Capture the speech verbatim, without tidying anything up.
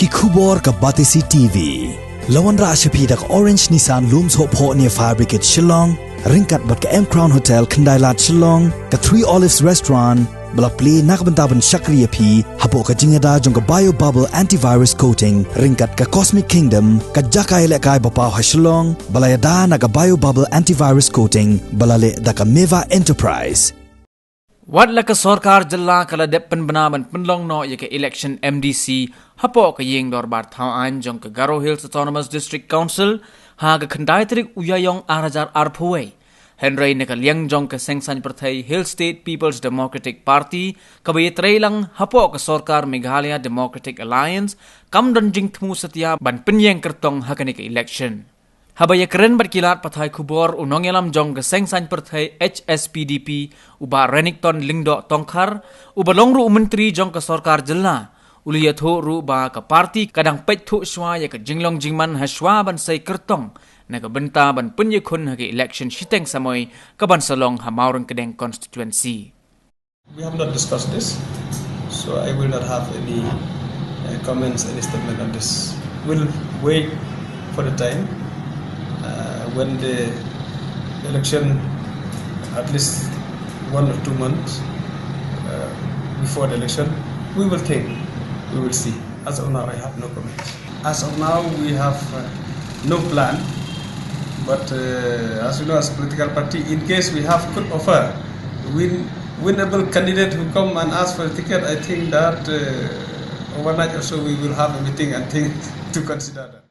Ki khubor ka Batesi T V. La wanrah sha phi da ka Orange Nissan Lum Sohphoh near Fire Brigade Shillong, ryngkat bad ka M Crown Hotel Khyndailad Shillong, ka Three Olives Restaurant, ba la plie na ka bynta ban shakri ïa phi hapoh ka jingïada jong ka Bio Bubble Antivirus Coating, ryngkat ka Cosmic Kingdom, ka jaka ïalehkai ba paw ha Shillong, ba la ïada na ka Bio Bubble Antivirus Coating, ba la leh da ka Meva Enterprise. Wat la ka sorkar jylla ka la dep pynbna ban pynlong noh ïa ka election M D C hapoh ka ïing dorbar thaw aiñ jong ka Garo Hills Autonomous District Council ha ka khyndai tarik u Ïaïong ar hajar arphew wei. Hynrei na ka liang jong ka seng saiñ pyrthei Hill State People's Democratic Party kaba ïatreilang hapoh ka sorkar Meghalaya Democratic Alliance kam don jingthmu satia ban pynïeng kyrtong ha kane ka election. Haba ïakren bad ki lad pathai khubor u nongïalam jong ka seng saiñ pyrthei H S P D P u Bah Renikton Lyngdoh Tongkhar, uba long ruh u myntri jong ka sorkar jylla, u la ïathuh ruh ba ka party ka dang peit thuh shwa ïa ka jinglong jingman ha shwa ban sei kyrtong na ka bynta ban pynïakhun ha ka election shiteng samoi ka ban sa long ha Mawryngkneng constituency. We have not discussed this, so I will not have any uh, comments, any statement on this. We'll wait for the time uh, when the election, at least one or two months uh, before the election, we will think, we will see. As of now, I have no comments. As of now, we have uh, no plan. But uh, as you know, as a political party, in case we have good offer, win, winnable candidate who come and ask for a ticket, I think that uh, overnight also we will have a meeting and think to consider that.